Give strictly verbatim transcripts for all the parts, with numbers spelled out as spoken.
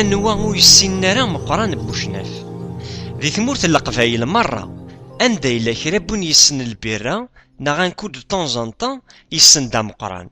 Anwa ur yessinen ara Meqqran n Bucnaf? Di tmurt n Leqbayel merra, anda yella kra n win yessen lbirra neɣ un coup de temps en temps, yessen Dda Meqqran.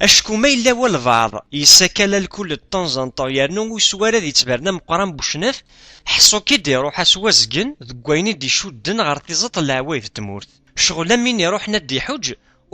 Acku ma yella walbeɛḍ yessakal alkul de temps en temps yernu ur yeswi ara ad yettberna Meqqran n Bucnaf, ḥṣu-k-id iruḥ-as wazgen deg wayen i d-icudden ɣer tiẓeṭ n leɛwayed n tmurt. Ccɣel am win iruḥen ad d-iḥuǧ,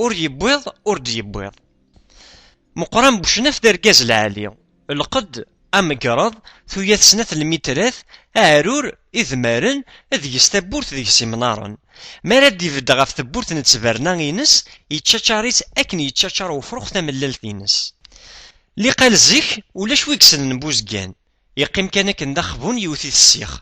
ur yewwiḍ, ur d-yewwiḍ. Meqqran Bucnaf d argaz lɛali, lqedd, ameggreḍ, tuyat snat lmitrat, aɛrur, idmaren, deg-s tawwurt, deg-s imnaren. Mi ara d-ibedd ɣef tewwurt n ttberna-ines, yettaččar-itt akken yettaččar ufrux tamellalt-ines. Liqal zik, ulac wi yessnen Buzgan. Yeqqim kan akken d axbun, yewwet-it ssix.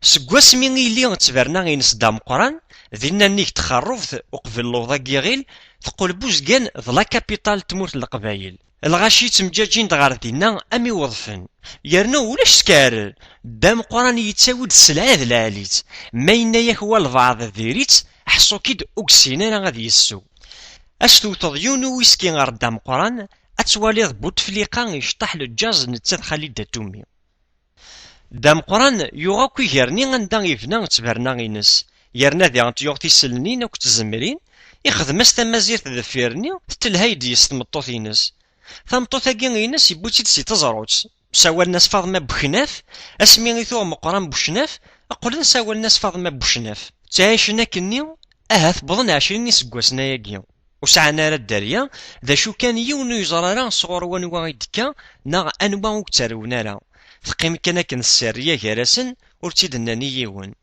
Seg wasmi i yili ttberna-ines Dda Meqqran, dinna nnig txerrubt uqbel luḍa n yiɣil, teqqel Buzgan d la capitale n tmurt n Leqbayel. Lɣaci ttemǧaǧin-d ɣer dinna am iweḍfen. Yernu ulac skarer, Dda Meqqran yettawi-d sselɛa d lɛali-tt, ma yenna-yak walbeɛḍ diri-tt, ḥṣu-k-id ur yessin ara ad yessu. Ad s-tewteḍ yiwen uwiski ɣer Dda Meqqran, ad twaliḍ Butefliqa iceṭṭaḥ lǧaz netta d Xalid Atumi. Dda Meqqran yuɣ akk iger-nni anda yebna ttberna-ines, yerna diɣen yuɣ tiselnin akked tzemrin, ixdem-as tamazirt deffir-nni, tettelhay-d yes tmeṭṭut-ines. Tameṭṭut-agi-ines yewwi-tt-id si teẓrut, sawalen-as Faḍma Bucnaf, asmi i tuɣ Meqqran Bucnaf, qqlen sawalen-as Faḍma Bucnaf. Ttɛicen akkenni, ahat wwḍen ɛecrin iseggasen ayagi. Ur sɛan ara dderya, d acu kan yiwen ur yeẓri ara sɣur wanwa i d-tekka, neɣ anwa ur yettarwen ara. Teqqim kan akken tserriya gar-asen, ur tt-id-nnan i yiwen.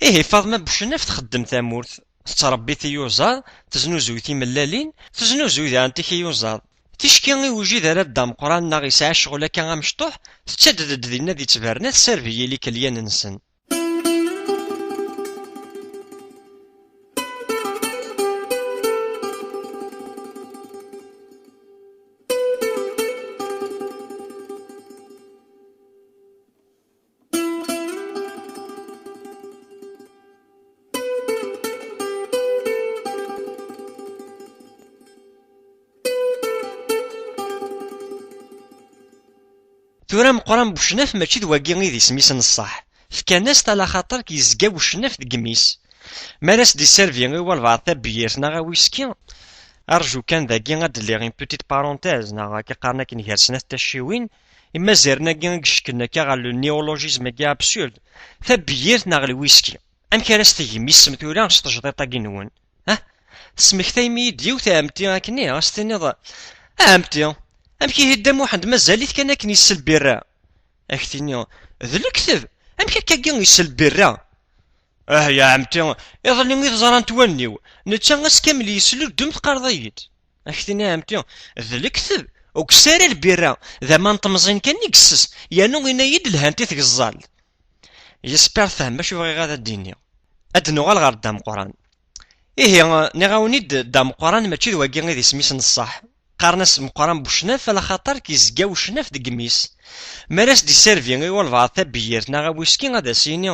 Ihi Faḍma Bucnaf txeddem tamurt, tettṛebbi tiyuzaḍ, teznuzuy timellalin, teznuzuy daɣen tikiyuzaḍ. Ticki ur yewjid ara Dda Meqqran neɣ yesɛa ccɣel akka amecṭuḥ, tettadded-d dinna di ttberna, tesserbiyi likelyan-nsen. Tura Meqqran Bucnaf mačči d wagi i d isem-is n ṣṣeḥ. Fkan-as-t ala xaṭer yezga ucnaf deg imi-s. Mi ara s-d-isserbi i walbeɛḍ tabyirt neɣ awiski, arju kan dagi ad d-lliɣ une petite parenthèse, neɣ akka qqaren akken gar snat tacciwin, imaziren-agi i icekken akka ɣer le néologisme-agi absurde, tabyirt neɣ lwiski. Amek ara s-tgem isem tura s tejdiṭ-agi-nwen? Ah, tesmektayem-iyi-d yiwet a ɛemti akkenni, a s-tiniḍ, a ɛemti, amek ihi Dda Muḥend mazal-it kan akken yessel birra? A k-tini, d lekdeb, amek akkagi yessel birra? Ah ya ɛemti, iḍelli i t-ẓrant wallen-iw, netta ass kamel yesluddum teqqareḍ-iyi-d. A k-tini a ɛemti, d lekdeb, ur yessi ara lbirra, d aman n temẓin kan i yesses, yernu yenna-yi-d lhant i tgeẓẓalt. J'espère tfehmem acu bɣiɣ ad d-iniɣ. Ad d-nuɣal ɣer Dda Meqqran. Ihi, nniɣ-awen-id, Dda Meqqran mačči d wagi i d isem-is n ṣṣeḥ. Qqaren-as Meqqran Bucnaf, ala xaṭer yezga ucnaf deg imi-s. Mi ara s-d-isserbi i walbeɛḍ tabyirt neɣ awiski, ad as-yini,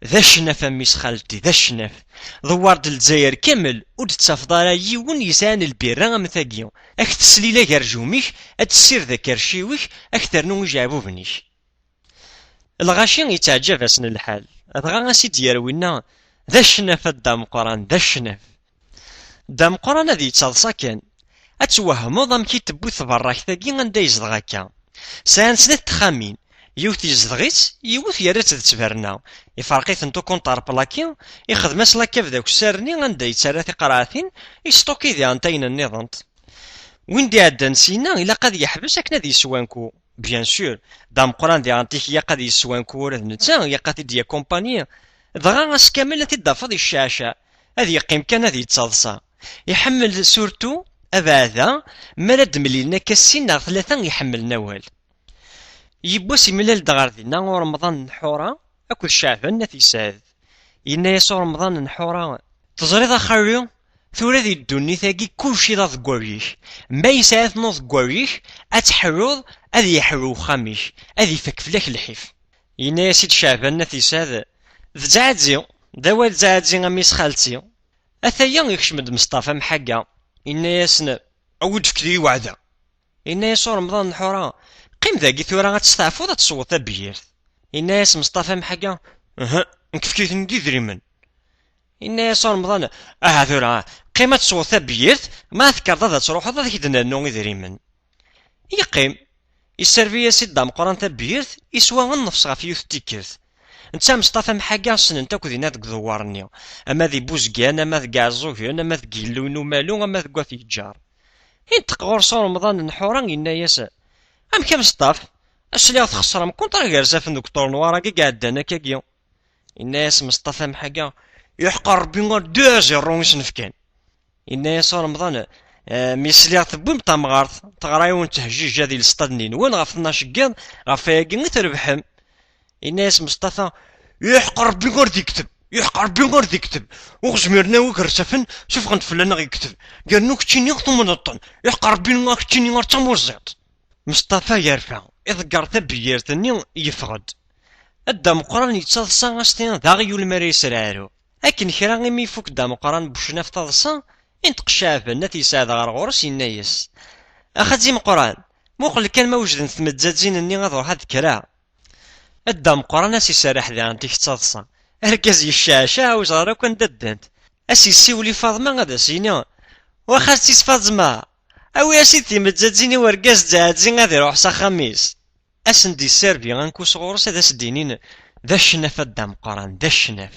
d acnaf a mmi-s xalti, d acnaf. Dewwer-d Lezzayer kamel, ur d-tettafeḍ ara yiwen yesɛan lbirra am tagi. Ad k-teslil agerjum-ik, ad tessired akerciw-ik, ad k-ternu ijeɛbuben-ik. Lɣaci yettaɛǧab-asen lḥal, dɣa a s-id-yerr winna, d acnaf a Dda Meqqran, d acnaf. Dda Meqqran ad yettaḍsa kan. Ad twehmeḍ amek i tewwi tberrakt-agi anda yezdeɣ akka. Sɛan snat texxamin, yiwet yezdeɣ-itt, yiwet yerra-tt d ttberna. Iferq-itent ukunṭar plaki, ixdem-as lakab d akessar-nni anda yettarra tiqerɛatin, istuki diɣen ayen nniḍen. Win d-iɛeddan syenna ilaq ad yeḥbes akken ad yeswanku. Bien sûr, d ameqqran diɣen tik ilaq ad yeswanku ula d netta, ilaq ad t-id-yakumpani. Dɣa ass kamel ad t-id-tafeḍ yecceɛceɛ, ad yeqqim kan ad yettaḍsa. Iḥemmel surtout Abeɛda, mi ara d-mlilen akka sin neɣ tlata iḥemmlen awal. Yiwwas imlal-d ɣer dinna uremḍan n Ḥura akked Ceɛban n At Yesɛed. Yenna-yas uremḍan n Ḥura: "Teẓriḍ a xali, tura di ddunit-agi kulci d aḍeggal-ik. Ma yesɛa tnuḍ deg wawal-ik, ad teḥluḍ, ad yeḥlu uxxam-ik, ad ifak fell-ak lḥif." Yenna-yas-id Ceɛban n At Yesɛed: "D ttɛeddi, d awal ttɛeddi a mmi-s xalti." Ataya ikcem-d Meṣṭafa Mḥagga, yenna-yasen: "Awi-d fket-iyi weɛda." Yenna-yas uremḍan n Ḥura: "Qqim dagi tura ad testeɛfuḍ ad tesweḍ tabyirt." Yenna-yas Meṣṭafa Mḥagga: "Uhu, nekk fket-iyi-ten-id idrimen." Yenna-yas uremḍan: "Aha tura, qqim ad tesweḍ tabyirt, ma ad tekkreḍ ad truḥeḍ ad k-d-nernu idrimen." Yeqqim, isserbi-yas-id Dda Meqqran tabyirt, iswa nnefs ɣef yiwet n tikkelt. Netta Meṣṭafa Mḥagga ssnen-t akk dinna deg uḍewwar-nni, ama di Buzgan, ama deg Iɛeẓẓugen, ama deg Yillu n Umalu, ama deg Wat Yeǧǧar. Inṭeq ɣur-s uremḍan n Ḥura, yenna-yas: "Amek a Meṣṭaf? A sliɣ txeṣrem kunṭra gar Zafen deg uṭurnwar-agi i iɛeddan akkagi." Yenna-yas Meṣṭafa Mḥagga: "Yeḥqer Rebbi ar deux zéro i sen-fkan." Yenna-yas uremḍan: "Eh, mi sliɣ tewwim tamɣart, teɣra yiwen n ttehjija di lestad-nni-nwen ɣef tnac n yiḍ, ɣef wayagi i trebḥem." Yenna-yas Meṣṭafa: "Yeḥqer Rebbi ar d-ikteb, yeḥqer Rebbi ar d-ikteb. Ur zmiren ara wigr safen, sufɣen-d fell-aneɣ ikteb. Yernu keččini tumneḍ-ten, yeḥqer Rebbi a keččini ar d tamuẓẓiḍt." Meṣṭafa yerfa, iḍegger tabyirt-nni, yeffeɣ-d. Dda Meqqran yettaḍsa, as-tiniḍ d aɣyul mi ara yesreɛru. Akken kra imi ifuk Dda Meqqran Bucnaf taḍsa, inṭeq Ceɛban n At Yesɛed ɣer ɣur-s, yenna-yas: "A xaṭi Meqqran, muqel kan ma wejdent tmeddazzin-nni ad ruḥ ad kkreɣ." Dda Meqqran a s-iserreḥ diɣen tiktaḍsa. Argaz yecceɛceɛ, ur ẓer akk anda ddant. A s-yessiwel i Faḍma ad as-yini: "Wa xaṭi Faḍma, awi-as-id timeddazzin i urgaz d Ɛedzi ad iruḥ s axxam-is." A sen-d-isserbi ankus ɣur-s ad as-d-inin: "D acnaf a Dda Meqqran, d acnaf."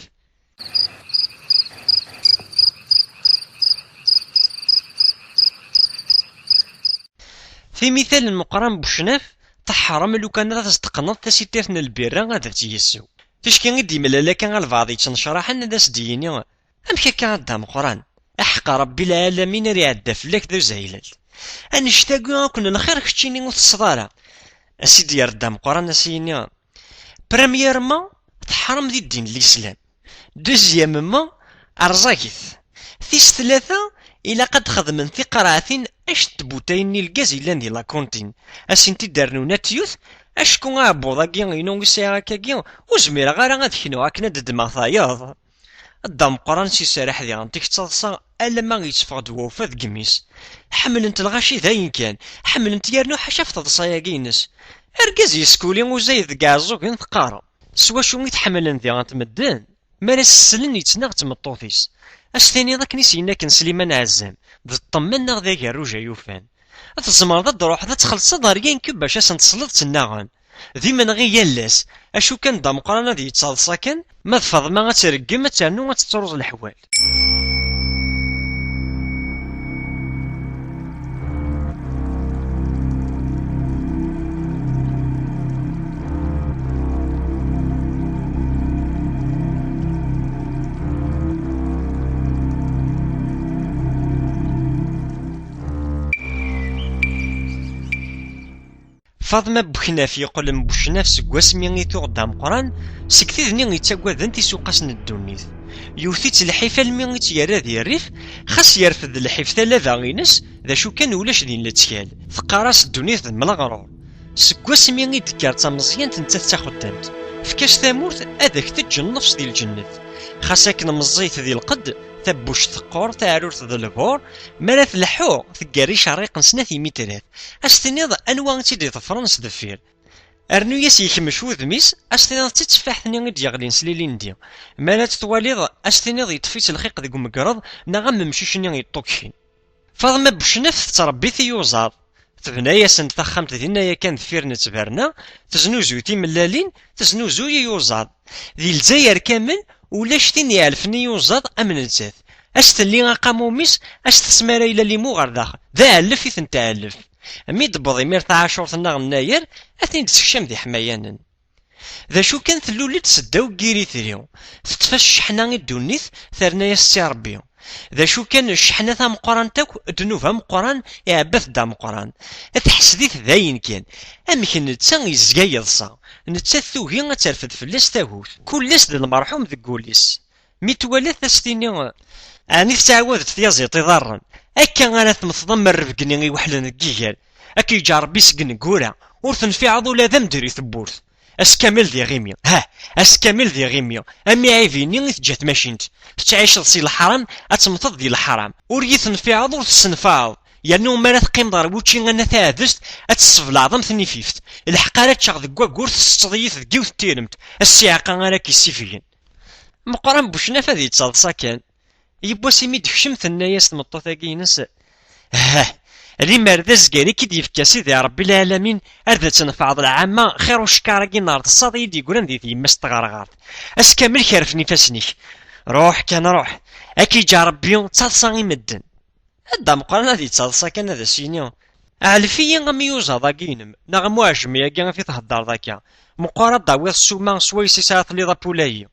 Timital n Meqqran Bucnaf teḥrem lukan ad as-d-teqqneḍ tasitart n lbirra ad tt-yessew. Ticki i d-yemlal akka albaɛḍ yettnecraḥen ad as-d-yini: "Amek akka a Dda Meqqran? Aḥeqq Rebbi lɛalamin ar iɛedda fell-ak d uzaylal. Annect-agi akk n lxir keččini ur tesseḍ ara." A s-id-yerr Dda Meqqran a s-yini: "Premièrement, teḥrem di ddin n Lislam. Deuxièmement, rẓaget. Tis tlata, ilaq ad xedmen tiqerɛtin act n tbutayin n lgaz yellan di la cantine, a sent-id-rnun atyut, acku aɛebbuḍ-agi-inu i sɛiɣ akkagi, ur zmireɣ ara ad knuɣ akken ad d-ddmeɣ tayeḍ." Dda Meqqran s-iserreḥ diɣen tiktaḍsa alamma yetteffeɣ-d wawfa deg imi-s. Ḥemmlent lɣaci d ayen kan, ḥemmlent yernu ḥaca ɣef teḍsa-agi-ines. Argaz yeskuli uzayed deg Iɛeẓẓugen teqqar: "S wacu i t-ḥemmlen diɣen medden?" Mi ara s-slen yettnaɣ d tmeṭṭut-is. A s-tiniḍ akken i s-yenna akken Sliman Ɛezzam, d ṭṭemma neɣ d agerruj ay ufan. Tzemreḍ ad d-truḥeḍ ad txellṣeḍ ɣer Yankub bac ad sen-tesleḍ ttnaɣen. D imenɣi yal ass, acu kan Dda Meqqran ad yettaḍsa kan, ma d Faḍma ad treggem, ad ternu ad tettruẓ leḥwal. Faḍma n Buḥnaf yeqqel n Bucnaf seg wasmi i tuɣ Dda Meqqran, seg tid-nni yettaggaden tisuqas n ddunit. Yewwet-itt lḥif almi i tt-yerra di rrif, xas yerfed lḥif talaba-ines, d acu kan ulac din lettkal. Teqqar-as ddunit d mleɣrur. Seg wasmi i d-tekker d tameẓyant nettat d taxeddamt. Efk-as tamurt ad ak-teǧǧ nnefs di lǧennet. Xas akken meẓẓiyet di lqedd, tabbuct teqqur, taɛrurt d lbur, mi ara tleḥḥu, tegger icerriqen snat imitrat. A s-tiniḍ anwa i tt-id-iḍefren s deffir. Rnu-yas yekmec wudem-is, a s-tiniḍ d titteffaḥt-nni i d-yeɣlin s lilindi. Mi ara tt-twaliḍ, a s-tiniḍ yeṭṭef-itt lxiq deg umegreḍ, neɣ am umcic-nni yeṭṭukkin. Faḍma Bucnaf tettṛebbi tiyuzaḍ. Tebna-yasen-d taxxamt dinna yakan deffir n ttberna, teznuzuy timellalin, teznuzuy iyuzaḍ. Di Lezzayer kamel, ulac tin iɛelfen iyuzaḍ am nettat. A s-telli aqamum-is, a s-tesmaray lalimu ɣer daxel. D aɛellef i ten-tɛellef. Mi d-tewweḍ imir taɛacurt-nneɣ n Nayer, a ten-id-tessekcam d iḥmayanen. D acu kan, tlul-d seddaw n yiritri. Teṭṭef-as cceḥna i ddunit, terna-yas-tt i Ṛebbi. D acu kan, cceḥna tameqqrant akk, ddnub ameqqran, iɛebba-t-dd ameqqran. Teḥsed-it dayen kan. Amek netta yezga yeḍsa? Nettat tugi ad terfed fell-as tagut. Kul ass d lmerḥum deg wul-is. Mi twala-t, ad s-tini: "Ɛni tettɛawadeḍ tyaziḍt iḍarren? Akka ara temmteḍ am rrebg-nni iweḥlen deg yiger. Ad k-yeǧǧ Ṛebbi seg ineggura, ur tenfiɛeḍ ula d amder i tewwurt." Ass kamel d iɣimi, ha, ass kamel d iɣimi, am iɛibi-nni i teǧǧa tmacint. Tettɛiceḍ si leḥram, ad temmteḍ di leḥram. Ur yi-tenfiɛeḍ, ur tessenfaɛeḍ. Yernu mi ara teqqimeḍ ɣer wučči a nna taɛdest, ad tesseblaɛeḍ am tnifift. Lḥeqq ara ččeɣ deg waggur, tessetteḍ-iyi-t deg yiwet n tiremt, a ssiɛqa ara k-issifgen. Meqqran Bucnaf ad yettaḍsa kan. Yiwwas imi d-tekcem, tenna-yas tmeṭṭut-agi-ines: "Hah, limer d azgar i k-id-yefka Sidi Ṛebbi lɛalamin, ar d ad tenfɛeḍ lɛamma, xir ucekkaṛ-agi n rḍeṣṣaḍ i yi-d-yeggran di tyemmat n tɣerɣert. Ass kamel kerfen ifassen-ik. Ruḥ kan ruḥ, ad k-yeǧǧ Ṛebbi d taḍsa i medden." Dda Meqqran ad yettaḍsa kan, ad as-yini: "Ɛlef-iyi am iyuzaḍ-agi-inem, neɣ am uɛejmi-agi i t-theddreḍ akka. Meqqar ad d-tawiḍ ssuma swayes i sɛiɣ telliḍ apulayi."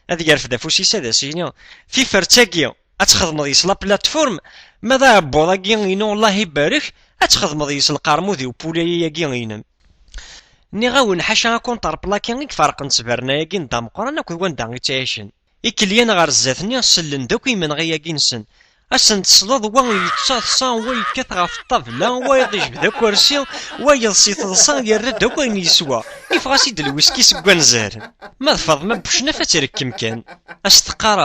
Ad yerfed afus-is, ad as-yini: "Tifert-agi ad txedmeḍ yes la plateforme, ma d aɛebbuḍ-agi-inu, Allah ibarek, ad txedmeḍ yes lqermud i upulayi-agi-inem." Nniɣ-awen, ḥaca akunṭerplaki i iferqen ttberna-agi n Dda Meqqran akked wanda i ttɛicen. Ikelyan ɣer zdat-nni sellen-d akk imenɣi-agi-nsen. Ad sen-tesleḍ, wa yettaḍsa, wa yekkat ɣef ṭṭabla, wayeḍ ijbed akersi, wayeḍ si teḍsa yerra-d akk ayen yeswa. Iffeɣ-as-id lwiski seg wanzaren. Ma d Faḍma Bucnaf ad trekkem kan. Ad s-teqqar: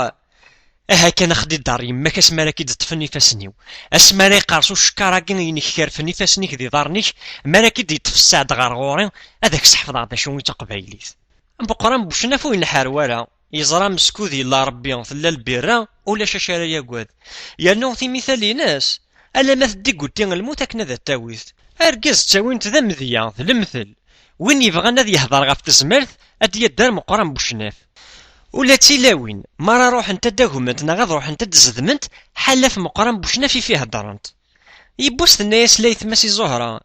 "Aha kan, ax-d-idder yemma-k asmi ara k-id-ṭṭfen ifassen-iw. Asmi ara yeqqers ucekkaṛ-agi-inek kerfen ifassen-ik d iḍarren-ik, mi ara k-id-yeṭṭef sseɛd ɣer ɣur-i, ad ak-sḥefḍeɣ d acu i d taqbaylit." Meqqran Bucnaf ur yenḥar wara. Yeẓra meskud yella Ṛebbi, tella lbirra, ulac acu ara yagad. Yernu timital-ines, alamma teddigguti lmut akken ad t-tawit. Argaz ttawin-t d amedya, d lemtel. Win yebɣan ad yehder ɣef tezmert, ad d-yadder Meqqran Bucnaf. Ula d tilawin, mi ara ruḥent ad d-agment neɣ ad ruḥent ad d-zedment, ḥala ɣef Meqqran Bucnaf i f-iheddrent. Yiwwas tenna-yas laytma-s i Ẓuhra: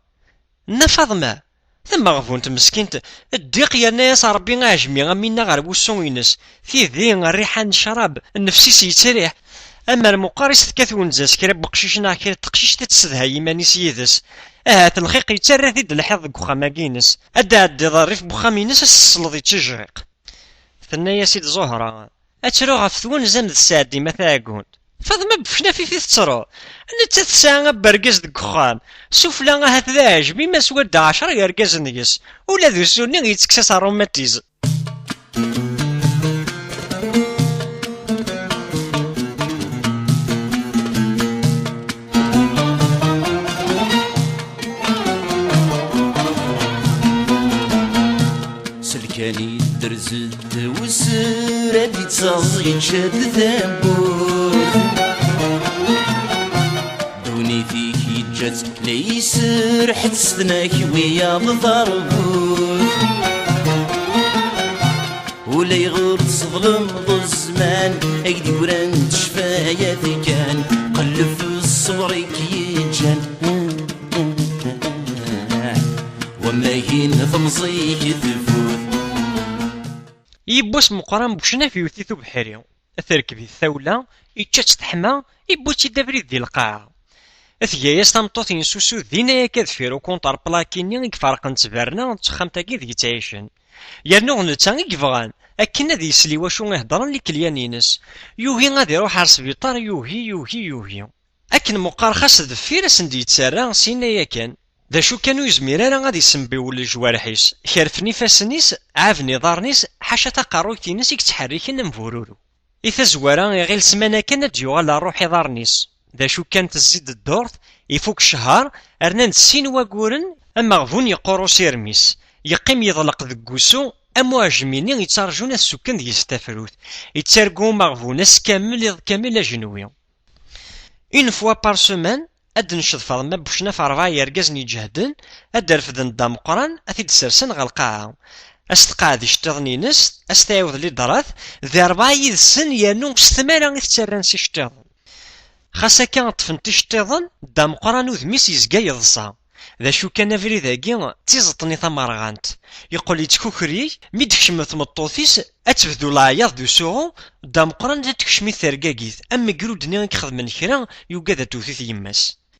"Nna Faḍma, tameɣbunt meskint, ddiq yerna-yas Ṛebbi aɛejmi am winna ɣer wussu-ines, tidi, rriḥa n ccrab, nnefs-is yettriḥ. Amer meqqar-is tekkat wenza-s kra n weqcic neɣ kra n teqcict ad tessedhay iman-is yid-s. Ahat lxiq yettarra-t-id lḥiḍ deg uxxam-agi-ines. Ad d-tɛeddiḍ rrif n wexxam-ines, ad s-tesleḍ i ttijriq." Tenna-yas-id Ẓuhra: "Ad ttruɣ ɣef twenza-m d sseɛd-im a taɛeggunt." Faḍma Bucnaf i tettru. Nettat tesɛa abergaz deg uxxam. Sufla ahat d aɛejmi, ma swadda ɛecra yergazen deg-s. Ula d usu-nni yettekkes-as rrumatizm. Selkan idderz-d wesser ad ittaẓ yečča-d tawwurt. Ddunit-ik yeǧǧa-tt la iserreḥ-d s tnak wiyaḍ tarbut. Ulayɣer tseḍlemeḍ zzman ay d-yegran d ccfayat kan, qellef ṣṣber i k-yeǧǧan. Wamagin temẓi-k tfut. Yiwwas Meqqran Bucnaf iwet-it ubeḥri, terkeb-it tawla, ičča-tt teḥma, iwwi-tt-id abrid di lqaɛa. Tga-yas tameṭṭut-ines usu dinna yakka deffir ukunṭar plaki-nni i iferqen ttberna d texxamt-agi deg ttɛicen. Yernu d netta i yebɣan akken ad yesel i wacu i heddren likelyan-ines. Yugi ad iruḥ ar sbiṭar, yugi, yugi, yugi. Akken meqqar xas deffir asen-d-yettarra sinna yakan. D acu kan ur yezmir ara ad isembiwel lejwarḥ-is, kerfen ifassen-is, ɛaben iḍarren-is, ḥaca taqerruyt-ines i yettḥerriken am bururu. I tazwara iɣil ssmana kan ad d-yuɣal rruḥ iḍarren-is. D acu kan tezzi-d ddurt, ifuk ccher, rnan-d sin waguren, ameɣbun yeqqur usirem-is, yeqqim yeḍleq deg wusu, am uɛejmi-nni yettarjun ad sukken deg-s tafrut, yettargu umeɣbun ass kamel iḍ kamel ajenwi. Une fois par semaine, ad d-necḍef Faḍma Bucnaf rebɛa yergazen iǧehden, ad d-refden Dda Meqqran, ad t-id-sersen ɣer lqaɛa. Ad s-tqeɛɛed iceṭṭiḍen-ines, ad s-tɛiwed liḍrat, d rebɛa yid-sen yernu s tmara i t-ttarran s iceṭṭiḍen. Xas akka ṭṭfen-t iceṭṭiḍen, Dda Meqqran udem-is yezga yeḍsa. D acu kan, abrid-agi d tiẓeṭ-nni tamerɣant. Yeqqel yettkukri, mi d-tekcem tmeṭṭut-is, ad tebdu leɛyaḍ d usuɣu, d ameqqran ad tekcem-it tergagit, am megrud-nni i ixedmen kra, yugad ad tewwet-it yemma-s.